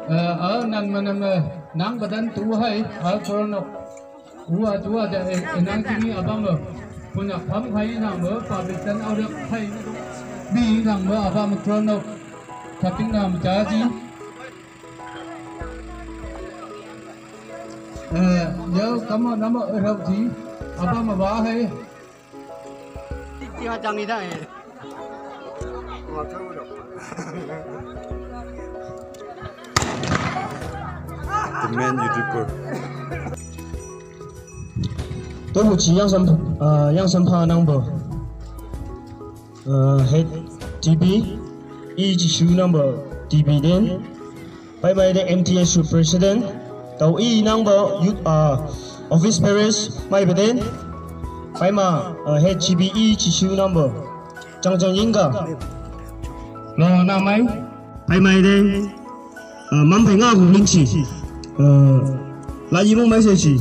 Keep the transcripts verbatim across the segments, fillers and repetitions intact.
Eh, a, nan manam, eh, nang badan tu hai, a, koronok. Ua, tua, ja, eh, eh, nang jini abang, eh, punya kam hai nang, eh, public dan audio hai. Bi nang, eh, abang koronok. Tapi nam jaji. Eh, ya, kamu nama, eh, rau ji. Abang, eh, ba hai. Ti, ti ha jang ida, eh. The main YouTuber. Tomo chi yang sam, ah, yang sam pha nang bo. Ah, head T B, i chi shu nang bo T B den. Pai mai de M T S president. Tau i nang ba youth, ah, office bearers mai ba den. Pai ma, ah, head G B E chi shu nang ba. Chang chang ying ga. Lo na mai. Pai mai de. Ah, mam pai nga gu ling chi. Ah, la yi mong mai se chi.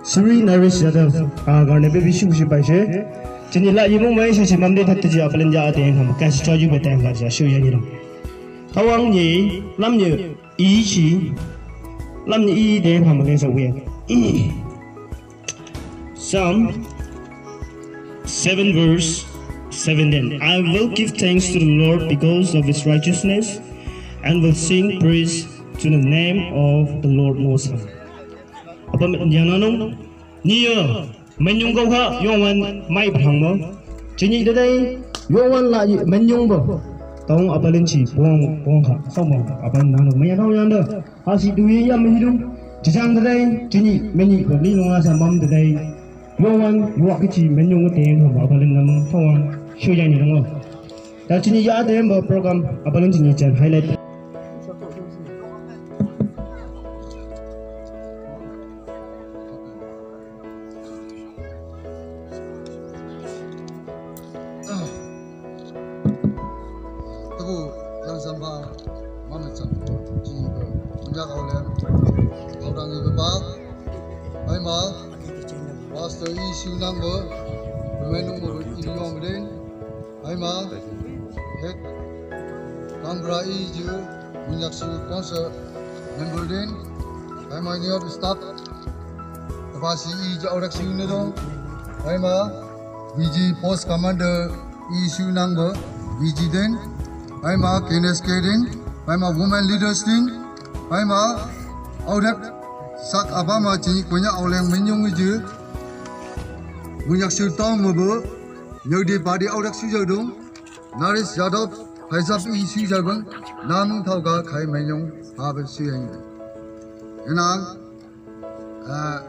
Sri Naresh Yadav. Ah, gar ne baby shu shi pai she. Chini la yi mong mai se chi mam de that ji apalen ja te ham. Ka shi cha yu ba te ham ga shu ya ni lo. Tawang ni, lam ni. I chi, lam ni i de ham le sa wi. Psalm seven verse seventeen. I will give thanks to the Lord because of his righteousness and will sing praise to the name of the Lord Most High. Apa yang nanung ni ya Menyung kau ha, yong wan mai phang mo. Chini dadai, yong wan la yi menyung bo. Tong apalin chi, buang, buang ha, sao mo, apalin nano, maya nao yanda. Hasi dui yam hidung. Jijang dadai, chini, meni, beli nunga sa mam dadai. Yong wan, yuak kichi, menyung teng, apalin namang, tawang, shu yang ni dong. Da chini ya de ba program apalin chini chan highlight. Tabu yang samba mama chan chini ba unjak au le. Au dang iba ba. Ai ma. Pastor i shu nang ba. Menung ba i yong den. Aima, head, Kangbra i ju, Munyak su council member din. Aima, ni of staff, Tabasi i ju aurak su ne dong. Aima, V G post commander i shu nang ba, V G din. Aima, K N S K din. Aima, women leaders din. Aima, aurak sak abama chi, kunya auleng menyung i ju. Munyak su tong ma ba. Nyodi badi aurak sujau dong. Naresh Yadav, Haisap i sujau bang. Namung thau ga khai menyong ha ba sujau. Inang, eh,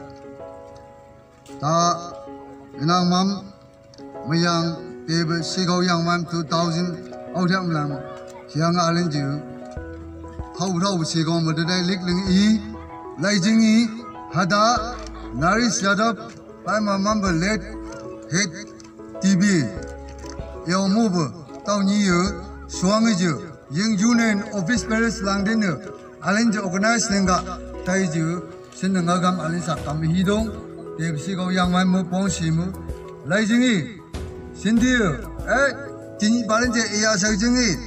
ta, inang mam, mayang, te ba sigau yang mam two thousand, aurak mlang, hiang alen ju. Thau thau sigau ma dadai lik ling i, lai jing i, hada, Naresh Yadav, pai ma mam ba let, het, T V, yau mo ba, tau ni ye, suang ye, ying union office bearers lang den ye, alen je organize lenga, tai je, sin nga gam alen sa kam hi dong, te si gau yang mai mo pong si mo, lai jing i, sin di ye, eh, tin balen je iya sa jing i,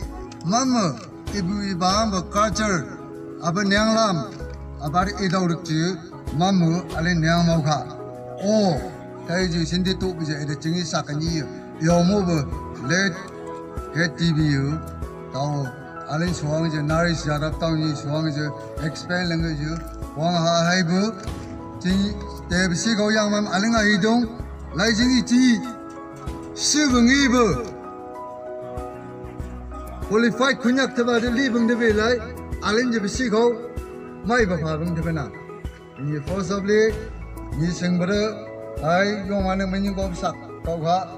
mam mo, ibu ibam ba culture, aba niang lam, aba idau ruk je, mam mo, alen niang mau ka, o, tai je, sin di tu, bisa ida jing i sa ka ni ye. Yau mo ba let het T V ye. Tau alen suang je Naresh Yadav tau ni suang je expand language ye. Wang ha hai ba. Ti te bisi gau yang mam alen a hidong. Lai jing i ti. Si ba ngi ba. Qualified kunyak te ba de li bang de be lai. Alen je bisi gau. Mai ba ba bang de be na. Ni forcibly, ni sing bere, ai, yong wane menying kau sak, kau kha.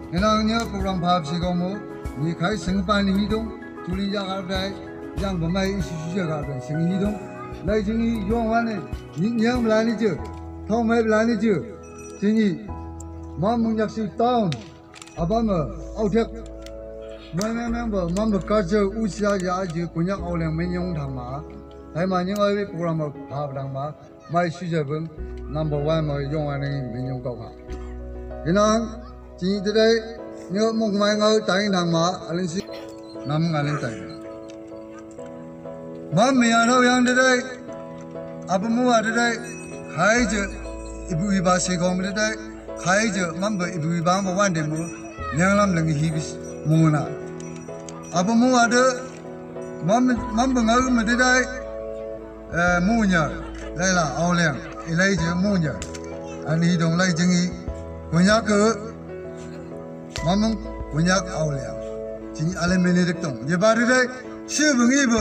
Ngenang nya program phap si kau mo, ni khai sing pa ni hidong, tuli ya kar dai, yang ba mai isi si ya kar dai, sing hidong. Lai jing i yong wane, ni nyang bela ni je, thau mai bela ni je. Jing i, mam mung yak si town, abang, eh, authek. Mai mai mai ba, mam ba culture u sia ya je, kunyak auleng menyong thang ma. Hai ma nying ai program phap thang ma. Mai sijabung number one mai yong ane minyong kau ha. Inang, ti tedai, nyo mung mai ngau tai nang ma, alen si, nam ngalen tai. Mam miyang rao yang dedei. Apa mu a dedei. Khai je ibu iba si gong dedei. Khai je mam be ibu iba ba wan de mu. Nyang lam leng hi bis mu na. Apa mu a de. Mam mam be ngau me dedei. Eh, mu nya. Lai la au leng. Ilai je mu nya. Ani dong lai jing i. Kunya ke. Mamang Konyak Aoleang. Cing ale mene dek tong. Ye ba dedei, si bengi be.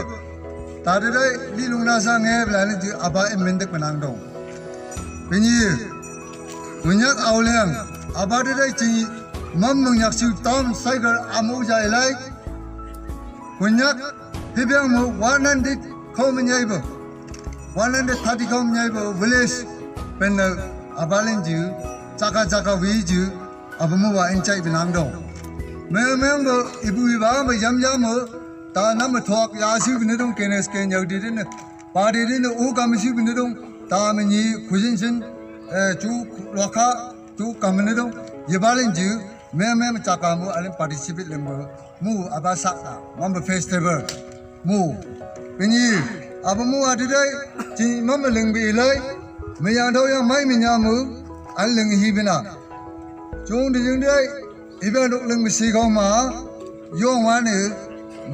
Ta dedei, li lung na sa nge bela ni ji aba em mendek menang dong. Penyi. Konyak Aoleang. Aba dedei cing mamang nyak siu tam saigar amu jai lai. Konyak hibiang mu one hundred kau menyai be. One hundred thirty kau menyai be village. Penne aba len ji. Caka caka wi ji. Apa mu wa en chai benang dong. Meng meng be ibu iba be yam yam mu. Ta nam be thok ya si bene dong kenes ke nyau di dene. Pa di dene u kam si bene dong. Ta me ni kujin sin. Eh, chu loka chu kam bene dong. Ye ba len ji. Meng meng caka mu alen participate leng be. Mu aba sak na. Mam be festival. Mu. Penyi. Apa mu a dedei. Cing mam be leng be ilai. Meyang dau yang mai menya mu. Alen hi bena. Chung di jing dei. Ibe dok leng besi kau ma, yong wane,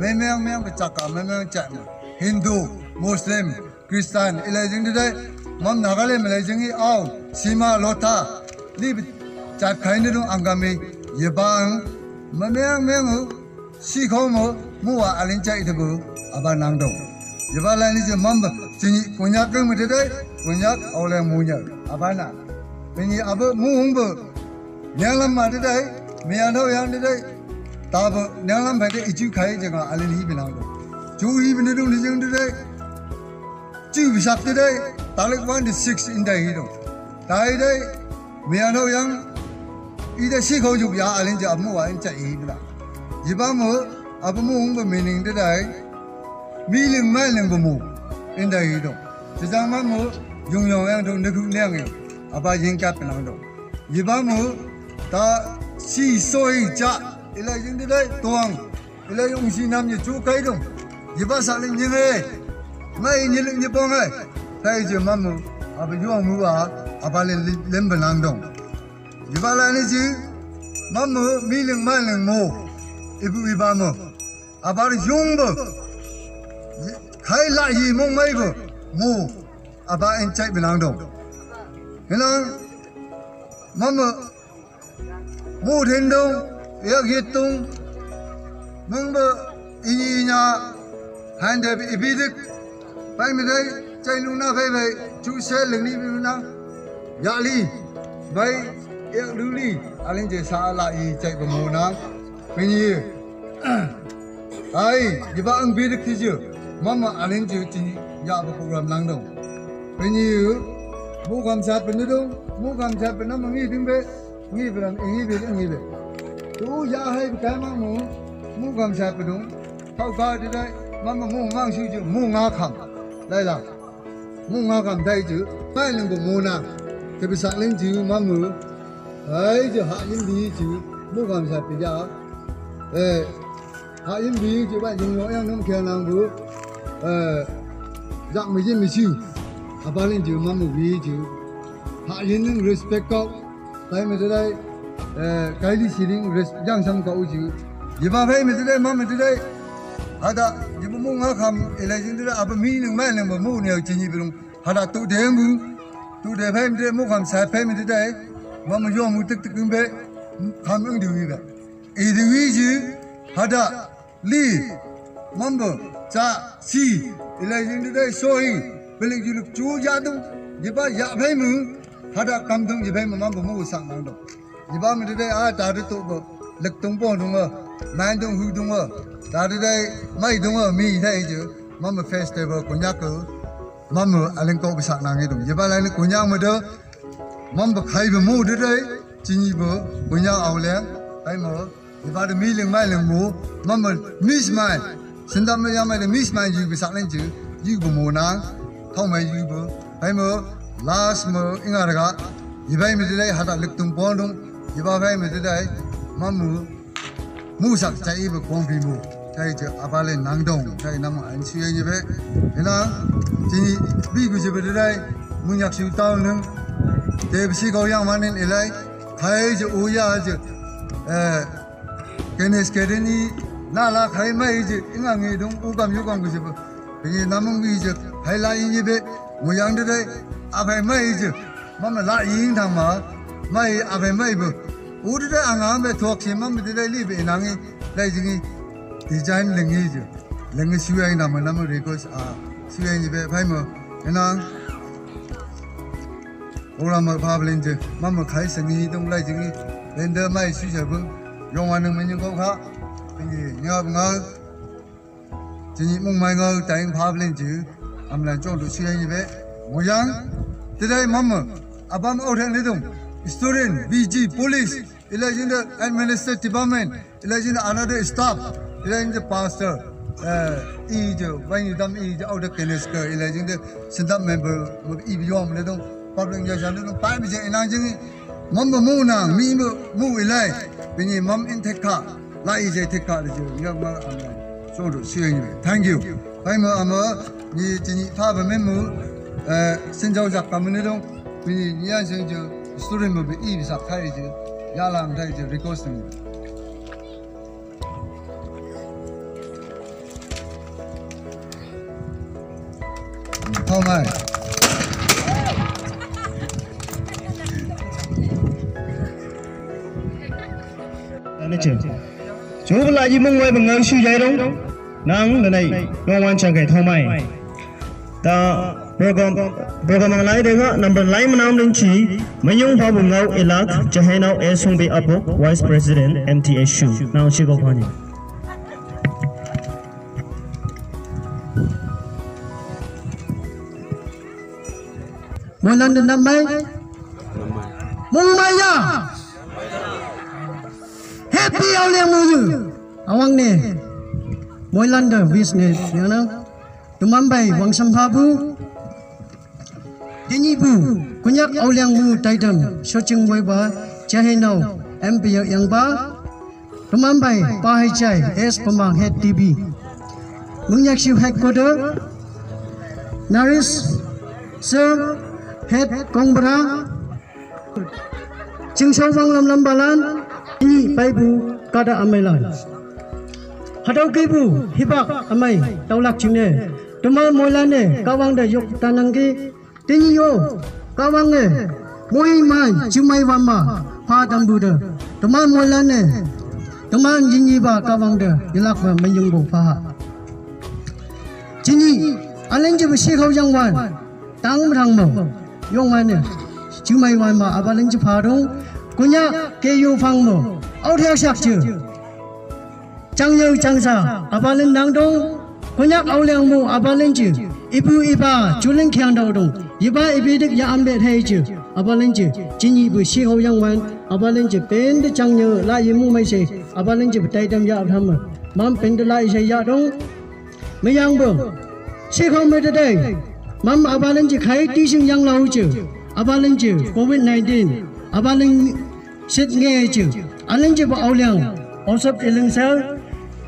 memeng meng bechaka, memeng cak ma. Hindu, Muslim, Christian, ilai jing dedei, mam Nagaland ilai jing i au, sima lota, li bechak kai ni dong anggami, yebang, memeng meng u, si kau mo, mu wa alin cak ite bu, aba nang dong. Yeba lai ni je mam ba, cing Konyak keng me dedei, Konyak Aoleang mu nya, aba na. Penyi aba mu hung ba, Nyanglam ma dedei, meyang dau yang dedei. Taba nyanglam bai de ichu kai jeng a alin hi benang do. Chu hi bene dong ni jeng dedei. Chu bisak dedei. Talik one to six indai hi dong. Tai dei, meyang dau yang. Ida si kau juk ya alin ja amu wa in cha hi bela. Jiba mu, apa mu hung ba meaning dedei. Mi ling mai ling ba mu. Indai hi dong. Sejang ma mu, yung yong yang dong nekuk neng yang. Apa jeng kap benang dong. Yiba mu, ta si soi cha, ila jing dedei tuang, ila yung si nam ye chu kai dong. Yiba sa ling jing e, mai ni ling ni bong e. Tai je mamu, aba yuang mu ba, aba len len benang dong. Yiba la ni ji, mamu mi ling mai ling mu, ibu iba mu. Aba yung bu, kai la yi mong mai bu, mu, aba en chai benang dong. Hinang, mamu, mu dendong, yak yitung, mengbe, inyi inya, hande ibidik, bai medai, chai luna bai bai, chu se lengni bi na, yali, bai, yak luli, alin je sa la i chai bemona, penyi, ai, yiba ang bidik tiji, mama alin je chi, ya ba program nang dong, penyi, mu kam sa penedong, mu kam sa penam ngi ding be, Ngi biram, ngi bi, ngi bi. Tu ya hai bi kai mang mu, mu gam sa pedung. Kau ka di dai, mam mu mang shu ju, mu nga kam. Dai la. Mu nga kam dai ju, mai ling bu mu na. Te bi sa ling ju, mam mu. Hai ju ha yin bi ju, mu gam sa pe ja. Eh, ha yin bi ju ba jing yo yang num kia nang bu. Eh, jak mi jin mi shu. Apa ling ju, mam mu bi ju. Ha yin ning respect kau. Pai me te dai, eh, kai li si ling res, yang sam ka u ji. Ji ba pai me te dai, ma me te dai. Hada, ji bu mu nga kam, ilai jing te dai, apa mi ling mai ling ba mu ni au ji ni bi lung. Hada tu de mu. Tu de pai me te dai, mu kam sa pai me te dai. Ma mu yo mu tik tik be. Kam ung di wi ba. I di wi ji. Hada, li, mambo, cha, si, ilai jing de dai, so hi. Pelik ji luk chu ya tu. Ji ba ya pai mu. Hada kam dung ji pai mu mambo mu sang nang dong. Ji ba me de dai, a, ta de tu bo. Lek tung bo dung a. Mai dung hu dung a. Ta de dai, mai dung a, mi dai ji. Mambo festival Konyak ko. Mambo aleng ko bi sang nang i dung. Ji ba lai ni Konyak me de. Mambo khai be mu de dai. Chinyi bo. Konyak au le. Kai mo. Iba de mi ling mai ling mu, ma ma miss mai. Sendam ya mai de miss mai ji bi sak ling ji, ji bu mu na. Thau mai ji bu. Hai mo, last mo, inga raga. Iba mi de dai hada lik tung pon dung. Iba bai mi de dai, ma mu. Mu sak cha iba kong bi mu. Tei je abalen nangdong, tei nam an sui ni be. Ina, jini bi gu je be dai, munyak sui tau nung. Te bisi kau yang manen ilai, kai je uya je. Eh, Kenneth Kedeni, na la kai mai je, inga ngi dong, ugam yugam gu je be. Bini namung bi je, kai la ini be, muyang de dai, akai mai je. Mama la ying tang ma, mai akai mai be. Udu dai anga be tuak si, mama de dai li be nangi, dai jingi. Design lengi je. Lengi sui ai nama nama request a. Sui ai ni be pai mo. Ina. Ora ma pa blen je. Mama kai sengi dong lai jingi. Lende mai sui je bung. Yong wa nung menyung kau ka. Ini, ni ab ngal. Jini mung mai ngal, taing pa blen je. Am lan chong du sui ai ni be. Moyang. Te dai mama. Abam au thang ni dong. Student, B G, police. Ila jing the administrative department, ila jing the another staff, ila jing the pastor, eh, i je, wai ni dam i je, au the kenes ke, ila jing the sendap member, mo i bi yom le dong, public ya jan dong, pai bi je inang jing, mom mu na, mi mu, mu ilai, bini mom in tekka, la i je tekka le je, ya ma am. So do, si ni. Thank you. Pai mo ama, ni jini pa ba memu, eh, sinjau jak pa mene dong, Bini ni an sing je, student mo be i bisa kai je, ya lang kai je, request ni. Thau mai. Ane che. Chu bala ji mung wai bang ngang shu jai dong. Nang nanai, nong wan chang kai thau mai. Ta program, program ang lai dega number lai manam ling chi, Mayung Babu Ngau Ilak, Jahenau S Sungbi Apok, Vice President, M T S U. Nang chi ko pani. Moilan de nam mai. Mung mai ya. Happy Auliang Muyu. Awang ne. Moilan de business, you know. Tumambai, Wangsam Babu. Dini bu, Kunyak Auliang Mu Taidam, Shoching Waiba, Chahenau, M P Yang Ba. Tumambai, Pahai Chai, S Pamang, Head T V. Mungyak Shiu Head Kodo. Naris, Sir, Head Kongbra. Chingsau bang lam lam balan, ini pai bu kada amai lan. Hadau ke bu, hibak amai, taulak chine. Tuma moilan ne, kawang da yok tanang ke, tini yo, kawang ne, moi man, chumai wama, pa dambu da. Tuma moilan ne, tuma jini ba kawang da, ilak ba mayung bo pa. Chini, alen je besi kau yang wan. Tang rang mo. Yong mane. Chumai wan ma abalin chi pharung. Kunya ke yu phang mo. Au thak sak chi. Chang yau chang sa. Abalin nang dong. Kunya au liang mo abalin chi. Ibu iba chuling khiang dau dong. Iba ibi dik ya ambe thai chi. Abalin chi. Chini bu si hau yang wan. Abalin chi pen de chang yau la yi mu mai se. Abalin chi betai dam ya tham mo. Mam pen de la yi se ya dong. Mayang bo. Si khom me tadai. Mam abalin chi khai ti sing yang lau chi. Abalin chi covid nineteen. Abalin sit nge chi. Alin chi ba auliang. Osap iling sel.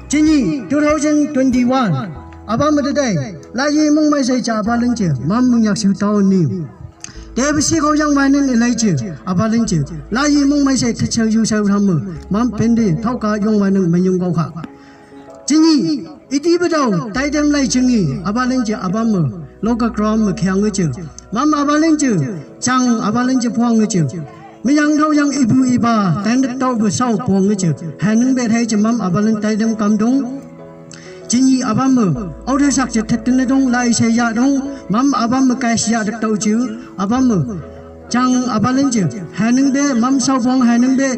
Chini two thousand twenty-one. Abam me tadai. La yi mung mai sai cha abalin chi. Mam mung yak siu tau ni. Te bi si khau yang mai nin ilai chi. Abalin chi. La yi mung mai sai tachau yu sai ram mo. Mam pende thau ka yong mai nin mayung kau kha. Chini, iti bedau, taidem lai chingi, abalin chi abam mo, loka krom mo khiang ngi chi. Mam abalin chi, chang abalin chi phuang ngi chi. Mi yang thau yang ibu iba, tan tau bu sau phuang ngi chi. Haning be thai chi mam abalin taidem kam dong. Chini abam mo, au de sak chi thet tin dong lai sai ya dong, mam abam mo kai sia dak tau chi, abam mo. Chang abalin chi, haning be, mam sau phuang haning be.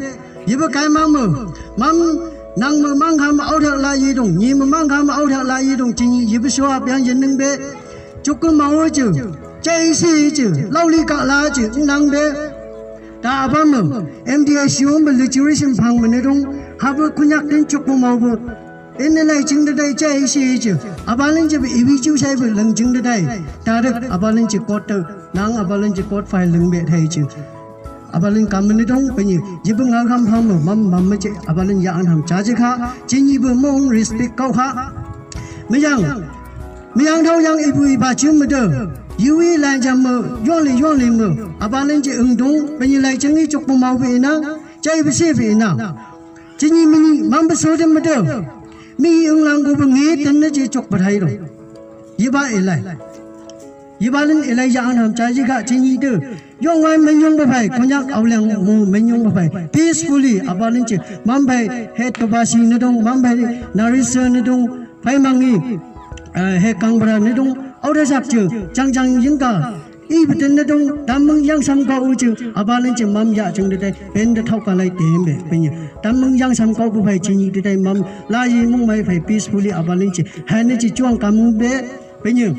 Yiba kai mang mo, mam nang mo mang kham au thak la yi dong, nyi mo mang kham au thak la yi dong, chini yiba sua piang yin ning be. Chuk ko mau chi, chai si chi, lau li ka la chi, nang be. Ta abam mo, M D S U mo literacy phang mo ne dong, ha bo kunyak tin chuk ko mau bo. Ene lai ching dadai chai si chi, abalin chi be ibi chu sai be lang ching dadai. Ta dak abalin chi kot ta, nang abalin chi kot file lang be thai chi. Abalin kam mene dong, penyi, jibe ngau ham ham me, mam, mam me che, abalin ya an ham cha je kha, chinyi be mong respect kau kha. Meyang, meyang dau yang ibu iba chim me de, yui lan jam me, yong le, yong le me, abalin che eng dong, penyi lai chingi chok pe mau be ina, chai be se be ina. Chinyi minyi, mam be so de me de, mi eng lang go be nge ten ne che chok be thai dong. Yiba ilai. Yibalin Elijah an ham cha ji ga chinyi de. Yong wan menyong ba phai, Konyak Aoleang mu menyong ba phai. Peacefully, abalin chi. Mam phai, he Tobasi ne dong, mam phai, Narisha ne dong, phai mangi, eh, he Kangbra ne dong, au da sak chi, chang chang ying ka. I beten ne dong, tam meng yang sam ka u chi, abalin chi mam ya chang de tai, pen de thau ka lai tem be, pen ye. Tam meng yang sam ka u bu phai chinyi de tai mam, la yi mung mai phai peacefully, abalin chi. Hai ne chi chuang ka mung be, penyu.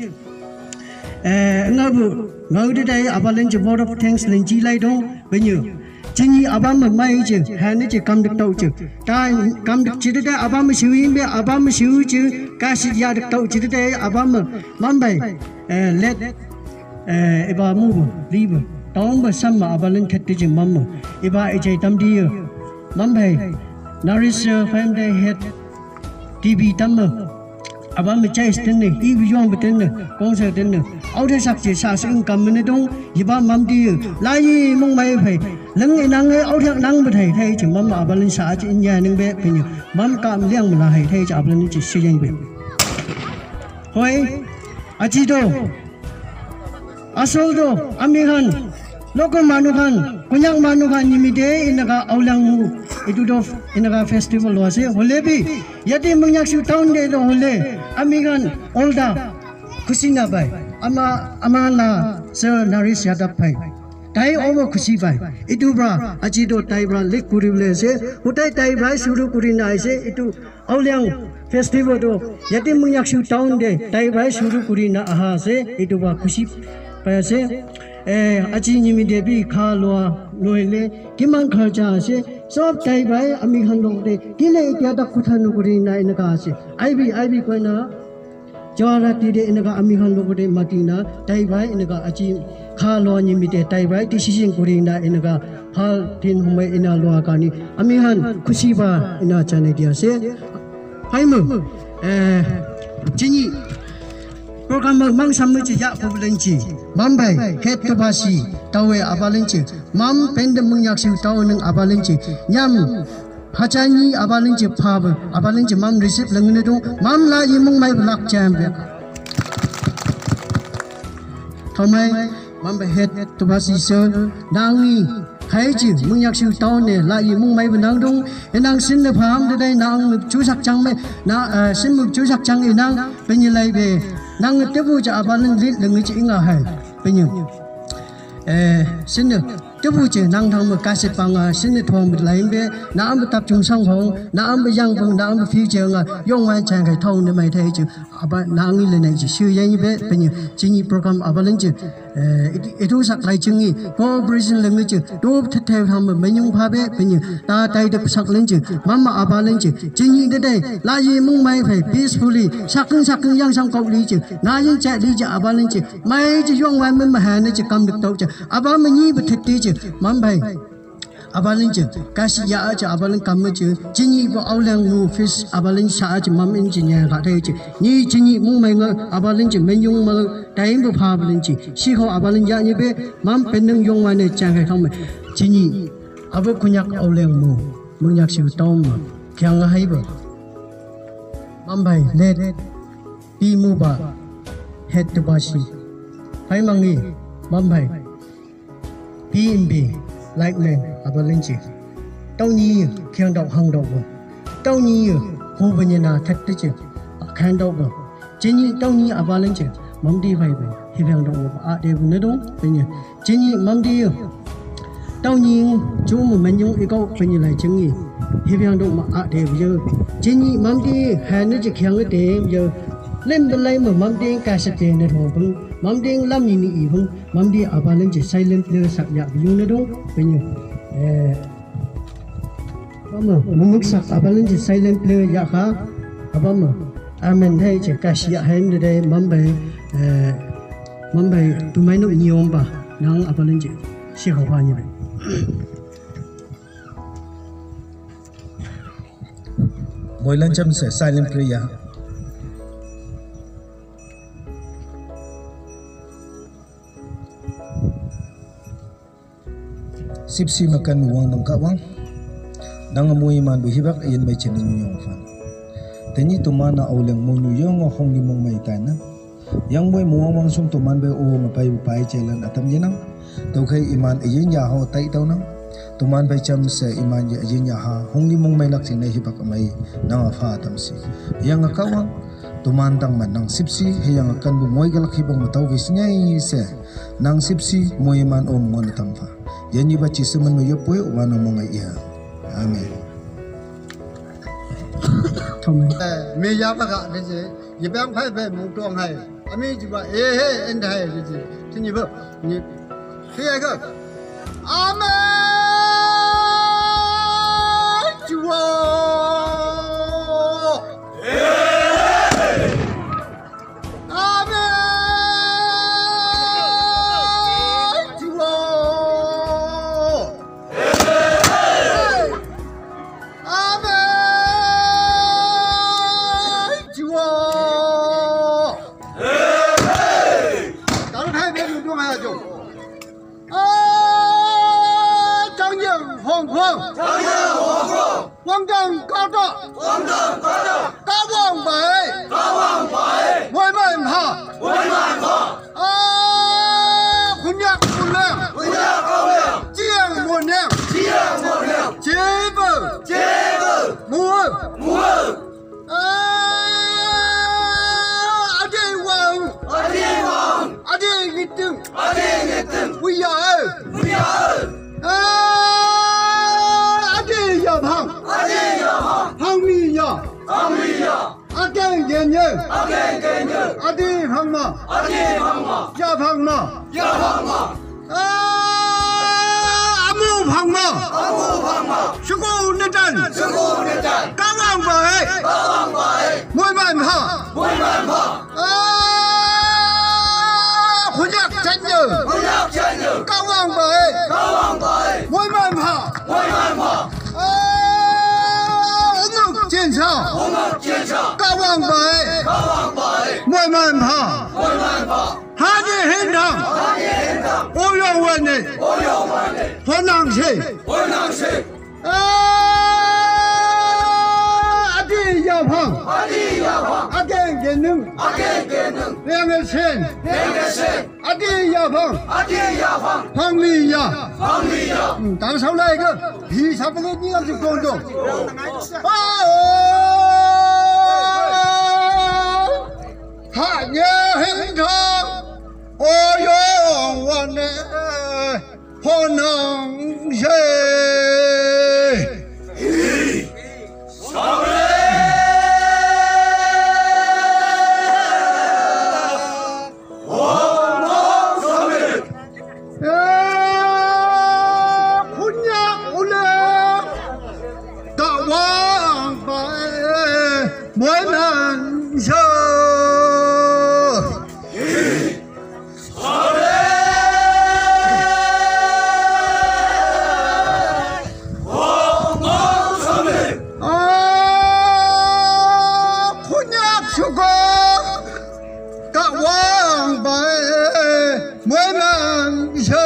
Eh, ngau bu, ngau de dai abalin chi vote of thanks len chi lai dong, penyu. Chinyi abam mai chi, han chi kam dik tau chi. Ta kam dik chi de dai abam shu yin be, abam shu chi, ka shi ya dik tau chi de dai abam mam bai. Eh, let, eh, iba mu bu, li bu. Tong bu sam ma abalin thet chi mam mu. Iba i chai tam di ye. Mam bai. Nourish, eh, fam de het. T V tam me. Abam me chai sten ne, i bi yong beten ne, kong se ten ne. Au de sak che sa se ing kam ne dong, yiba mam di. La yi mong mai phai. Leng inang e, au de nang be thai thai che mam abalin sa che inya ning be penyu. Mam kam liang me la hai thai che abalin che se yang be. Hoi, achi do. Asol do, ami khan, local manu khan, Konyak manu khan, nyimi de, inaga Aoleang mu, itu do, inaga festival lo ase, hole bi, yate Monyaksu town de do hole, ami khan, olda, khushi na pai, ama, ama la, Sir Nourish Yadav pai. Tai omo khushi pai. Itu pra, achi do tai pra, lik kuri bole ase, utai tai pra, shuru kuri na ase, itu, Aoleang festival do yate Monyaksu town de tai bai shuru kuri na aha ase, itu ba khushi pai ase. Eh, aji nyimi de bi kha loa noile kiman kharcha ase, sob tai bai ami khan log de kile itya tak kutha nukuri na eneka ase. Aibi, aibi koina, jua rati de eneka ami khan log de mati na, tai bai eneka aji kha loa nyimi de tai bai decision kuri na eneka Phal din humai ina lua kani. Ami khan khushi ba ina chane dia ase. Hai mu. Eh, chinyi. Program mang sam mu chi ya pu lenchi. Mam bai het to ba si. Tawe aba lenchi. Mam pende Monyaksu taw nang aba lenchi. Nyam. Hachani aba lenchi pha ba. Aba lenchi mam receive leng ne dong. Mam la yi mung mai blak cham be. Thamai, mam ba het to ba si sir, nangi, hai chi, Monyaksu town ne, la yi mung mai ba nang dong, enang sin ne pham de dai nang chu sak chang me, na, eh, sin mu chu sak chang enang, penyi lai be, nang te bu cha aba nang lit leng chi inga hai, penyi. Eh, sin ne, te bu chi nang thang me ka se pang a, sin ne thong me lai be, na am tap chung sang hong, na am yang bang, na am future nga, yong wan chang kai thong ne mai thai chi. Aba nangi le nai chi shu yang be penyi chinyi program aba lenchi. Eh, itu, itu sak lai chingi cooperation lengi chi. Tu the the ham menyung pha be penyi ta tai de sak lenchi. Mama aba lenchi. Chinyi de de la yi mung mai phai peacefully. Sakung sakung yang sang kau li chi. Na yin cha li chi aba lenchi. Mai chi yong wan men ma ha ne chi kam de tau chi. Aba menyi be the ti chi. Mam bai. Abalin chi, kasi ya acha abalin kam chi, chinyi bo Aoleang mu fis abalin sa acha mam in chi nya ka te chi. Ni chinyi mu mai nga abalin chi menyung ma time bo pha abalin chi. Si ho abalin ya ni be mam penung yong ma ne chang kai thong me. Chinyi abo Konyak Aoleang mu, Monyaksu town ma, kyang hai bo. Mam bai let pi mu ba het to ba si. Hai mangi, mam bai. P M B, like man, abalin chi. Tau ni yu, kiang dau hang dau bu. Tau ni yu, hu bu ni na that te chi, kiang dau bu. Chinyi tau ni abalin chi, mam di bai bu, hi biang dau bu, a de bu ne dong, bu ni. Chinyi mam di yu. Tau ni, chu mu men yung i kau, bu ni lai chinyi. Hi biang dau ma a de bu yu. Chinyi mam di, ha ne chi kiang de bu yu. Lim bu lai mu mam di, ka sa de ne dong bu. Mam di lam ni ni i bu. Mam di abalin chi silent player sak ya yung ne dong, penyu. Eh, mama, mumuk sak abalin chi silent player ya ka, abama. Amen hai chi kasi ya hai ne dai mam bai, eh, mam bai tu mai no ni om ba, nang abalin chi si ho pa ni bai. Moilan chamse, silent prayer. Sipsi makan muwang nang Kahwang. Nang amui iman bu hibak ayin mai chen nang yong fan. Teni tuman a auleng munu yong a hong ni mong mai tai na. Yang boi muwang wang sung tuman bai o mapai bu pai chelan atam yenang. Tau khai iman ayin ya ho tai tau nang. Tuman bai chamse iman ya ayin ya ha hong ni mong mai lak ching na hibak amai nang a fa atam si. Yang a Kahwang tuman tang man nang sipsi he yang a kan bu moi galak hibak matau vis nyai se. Nang sipsi, moi man om ngon tam fa. Yan iba Jisu man mo yop poi, wan om ngai iya. Amen. Amen. Eh, mi ya ba ka ni ji, yi bang phai be mu tuang hai. Ami ji ba, eh, eh, en hai ni ji. Tin yi ba, ni. Ti ai ga. Amen. Ji wa. Amen. Jiwo. Amen. Jiwo. Taruh hai dia duduk hai tu. Ah, Chang Ying Hong Kong. Chang Ying Hong Kong. Wang Dang Ka Ta. Wang Dang Ka Ta. Ka Wang Bai. Ka Wang Bai. Moi Mai Mha. Moi Mai Mha. Ah, Khun Yak Khun Leng. Khun Yak Khun Leng. Chiang Mo Niang. Chiang Mo Niang. Chibu. Chibu. Mu. Mu. Ah, Adi Wang. Adi Wang. Adi Ngiting. Adi Ngiting. Wi Ya. Wi Ya. Ah, Adi Ya Phang. Adi Ya Phang. Phang Mi Ya. Phang Mi Ya. Akeng Ken Ye. Akeng Ken Ye. Adi Phang Ma. Adi Phang Ma. Ya Phang Ma. Ya Phang Ma. Ah, Amu Phang Ma. Amu Phang Ma. Shuku Nitan. Shuku Nitan. Ka Wang Bai. Ka Wang Bai. Moi Mai Mha. Moi Mai Mha. Ah, Khun Yak Chen Ye. Khun Yak Chen Ye. Ka Wang Bai. Ka Wang Bai. Moi Mai Mha. Moi Mai Mha. Ah, Umuk Chin Sa. Umuk Chin Sa. Ka Wang Bai. Ka Wang Bai. Moi Mai Mha. Moi Mai Mha. Hadi Hindang. Hadi Hindang. Oyong Wane. Oyong Wane. Honang Shi. Honang Shi. Ah, Adi Ya Phang. Adi Ya Phang. Akeng Ken Nung. Akeng Ken Nung. Liang Shen. Liang Shen. Adi Ya Phang. Adi Ya Phang. Phang Li Ya. Phang Li Ya. Hmm, tang sau lai ke. Hi sa pa ke ni lam sik tong tong. Ah, oh. Ha, nye, hin, thang. Oyong Wane. Honang Shi. Eh, Khun Yak U Leng. Ka Wang Bai. Moi Mai Mha. Ah, Khun Yak Shuko. Ka Wang Bai. Moi Mai Mha.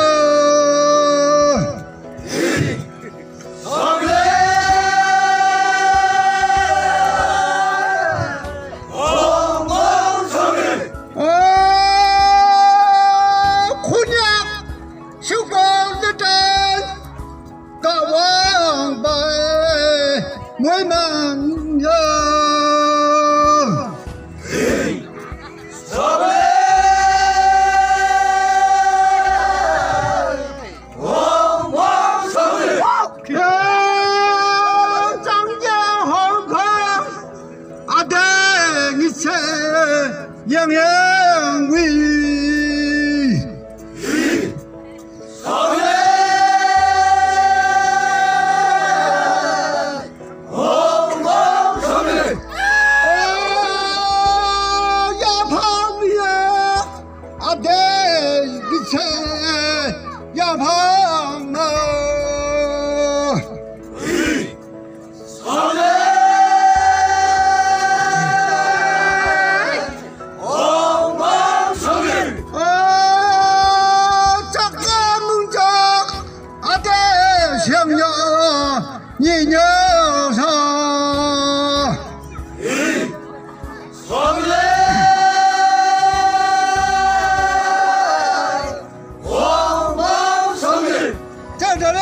你娘上。站这里。